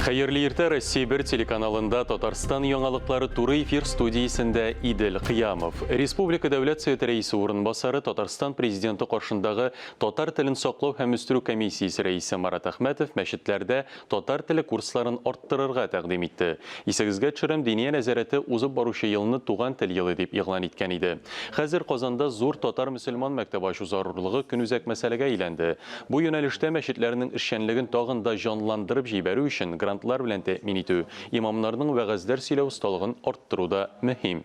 Хәерле иртә, Россия 1 телеканалында Татарстан яңалыклары туры эфир студиясендә Идел Кыямов. Республика Дәүләт Советы рәисе урынбасары, Татарстан Президенты каршындагы татар телен саклау һәм үстерү комиссиясе рәисе Марат Әхмәтов мәчетләрдә татар теле курсларын арттырырга тәкъдим итте. Исегезгә төшерәм, Диния нәзарәте узып баручы елны Туган тел елы дип игълан иткән иде. Хәзер Казанда зур татар-мөселман мәктәбе ачу зарурлыгы көнүзәк мәсьәләгә әйләнде. Бу юнәлештә мәчетләрнең эшчәнлеген тагын да җанландырып җибәрү өчен грантлар белән тәэмин итү, имамнарның вәгазьләр сөйләү осталыгын арттыру да мөһим.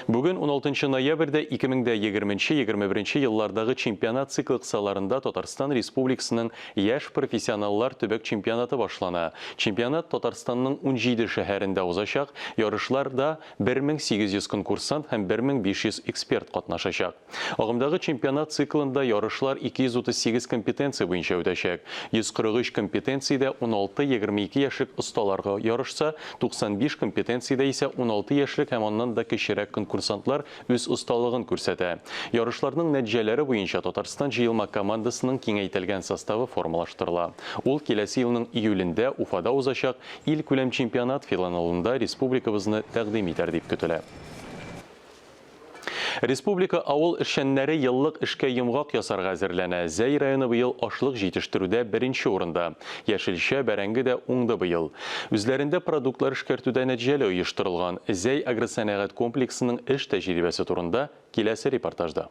Бүген, уналтынчы ноябрьдә, 2020-21 еллардагы чемпионат циклы кысаларында Татарстан Республикасының яшь профессионаллар төбәк чемпионаты башлана. Чемпионат Татарстанның 17 шәһәрендә узачак, ярышларда 1800 конкурсант һәм 1500 эксперт катнашачак. Агымдагы чемпионат циклында ярышлар 238 компетенция буенча үтәчәк. 143 компетенциядә 16-22 яшьлек осталар ярышса, 95 компетенциядә исә 16 яшьлек һәм аннан да кечерәк конкурсантлар үз осталыгын күрсәтә. Ярышларның нәтиҗәләре буенча Татарстан җыелма командасының киңәйтелгән составы формалаштырыла. Ул киләсе елның июлендә Уфада узачак илкүләм чемпионат филаналында республикабызны тәкъдим итәр дип көтелә. Республика авыл эшчәннәре еллык эшкә йомгак ясарга әзерләнә. Зәй районы быел ашлык җитештерүдә беренче урында. Яшелчә, бәрәңге дә уңды быел. Үзләрендә продуктлар эшкәртү дә нәтиҗәле оештырылган. Зәй агросәнәгать комплексының эш тәҗрибәсе турында киләсе репортажда.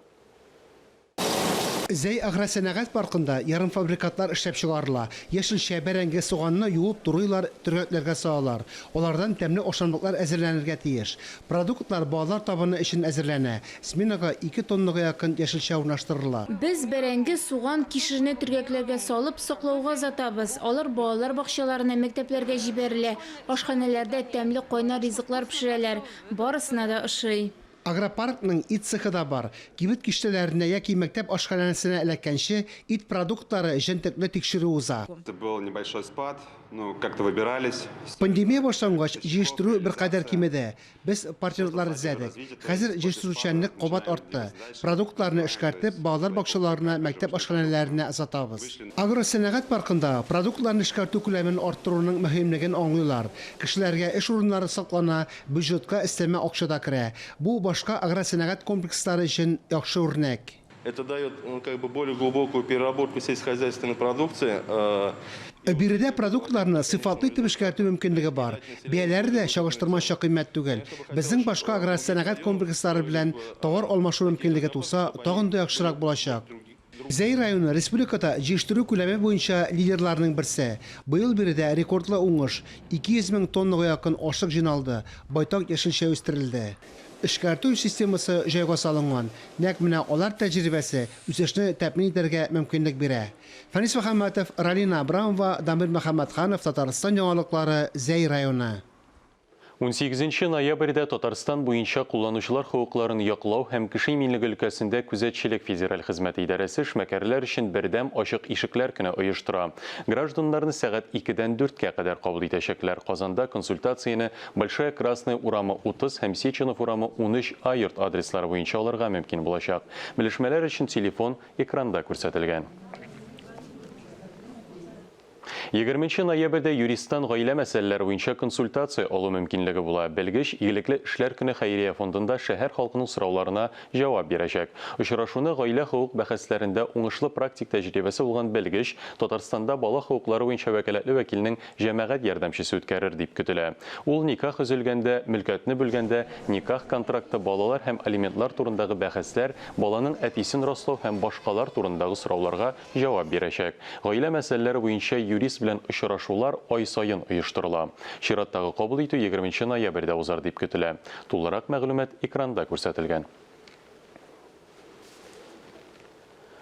Зәй агросәнәгать паркында ярымфабрикатлар эшләп чыгарыла. Яшелчә, бәрәңге, суганны юып турыйлар, төргәкләргә салалар. Алардан тәмле ашамлыклар әзерләнергә тиеш. Продуктлар балалар табыны өчен әзерләнә. Сменага ике тоннага якын яшелчә урнаштырыла. Без бәрәңге, суган, кишерне төргәкләргә салып, саклауга озатабыз. Алар балалар бакчаларына, мәктәпләргә җибәрелә. Ашханәләрдә тәмле кайнар ризыклар пешерәләр. Барысына да ошый. Агропаркның ит цехы да бар. Кибет киштәләренә яки мәктәп ашханәсенә эләккәнче, ит продуктлары җентекле тикшерү уза. Был небольшой спад, ну, как-то выбирались. Пандемия башлангач, җыештыру беркадәр кимеде. Без партнерлар эзләдек. Хәзер җыештыручанлык кабат артты. Продуктларны эшкәртеп, балалар бакчаларына, мәктәп ашханәләренә озатабыз. Агросәнәгать паркында продуктларны эшкәртү күләмен арттыруның мөһимлеген аңлыйлар. Кешеләргә эш урыннары саклана, Бюджетка өстәмә акча да керә. Бу башка агросәнәгать комплекслары өчен яхшы үрнәк. Это дает, как бы, более глубокую переработку сельскохозяйственной продукции. Биредә продуктларны сыйфатлы итеп эшкәртү мөмкинлеге бар. Бәяләре дә чагыштырмача кыйммәт түгел. Безнең башка агросәнәгать комплекслары белән товар алмашу мөмкинлеге туса, тагын да яхшырак булачак. Зәй районы республикада җыештыру күләме буенча лидерларның берсе. Быел биредә рекордлы уңыш, 200 мең тоннага якын ашлык җыйналды, байтак яшелчә үстерелде. Эшкәртү системасы җайга салынган, нәкъ менә алар тәҗрибәсе үсешне тәэмин итәргә мөмкинлек бирә. Фәнис Мөхәммәтов, Ралина Абрамова, Дамир Мөхәммәтханов, Татарстан яңалыклары, Зәй районы. Унсигезенче ноябрьдә Татарстан буенча кулланучылар хокукларын яклау һәм кеше иминлеге өлкәсендә күзәтчелек федераль хезмәте идарәсе эшмәкәрләр өчен бердәм ачык ишекләр көне оештыра. Гражданнарны сәгать икедән дүрткә кадәр кабул итәчәкләр. Казанда консультацияне Большая Красная урамы 30 һәм Сеченов урамы 13 А йорт адреслары буенча алырга мөмкин булачак. Белешмәләр өчен телефон экранда күрсәтелгән. Егерменче ноябрьдә юристтан гаилә мәсьәләләре буенча консультация алу мөмкинлеге була. Белгеч Игелекле эшләр көне хәйрия фондында шәһәр халкының сорауларына җавап бирәчәк. Очрашуны гаилә-хокук бәхәсләрендә уңышлы практик тәҗрибәсе булган белгеч, Татарстанда бала хокуклары буенча вәкаләтле вәкилнең җәмәгать ярдәмчесе үткәрер дип көтелә. Ул никах өзелгәндә, мөлкәтне бүлгәндә, никах контракты, балалар һәм алиментлар турындагы бәхәсләр, баланың әтисен раслау һәм башкалар турындагы сорауларга җавап бирәчәк. Гаилә мәсьәләләре буенча юрист белән очрашулар ай саен оештырыла. Чираттагы кабул итү егерменче ноябрьдә узар дип көтелә. Тулырак мәгълүмат экранда күрсәтелгән.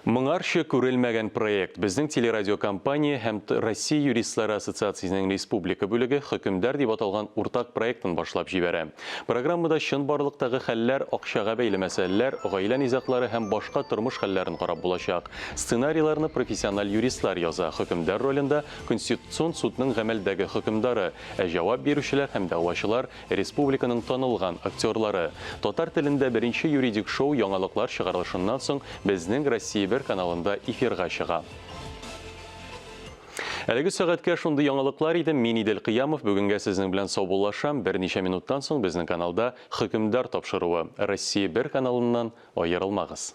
Моңарчы күрелмәгән проект. Безнең телерадиокомпания һәм Россия юристлары ассоциациясенең республика бүлеге Хөкемдар дип аталган уртак проектын башлап җибәрә. Программада чынбарлыктагы хәлләр, акчага бәйле мәсьәләләр, гаилә низаглары һәм башка тормыш хәлләрен карап булачак. Сценарийларны профессиональ юристлар яза, хөкемдар ролендә, Конституцион судның гамәлдәге хөкемдары, ә җавап бирүчеләр һәм дәгъвачылар, республиканың танылган актерлары. Татар телендә беренче юридик шоу яңалыклар чыгарылышыннан соң Безнең Россия бер каналында эфирга чыга. Әлеге сәгатькә шундый яңалыклар иде. Мин Идел Кыямов бүгенгә сезнең белән саубуллашам. Берничә минуттан соң безнең каналда Хөкемдар тапшыруы. Россия бер каналыннан аерылмагыз.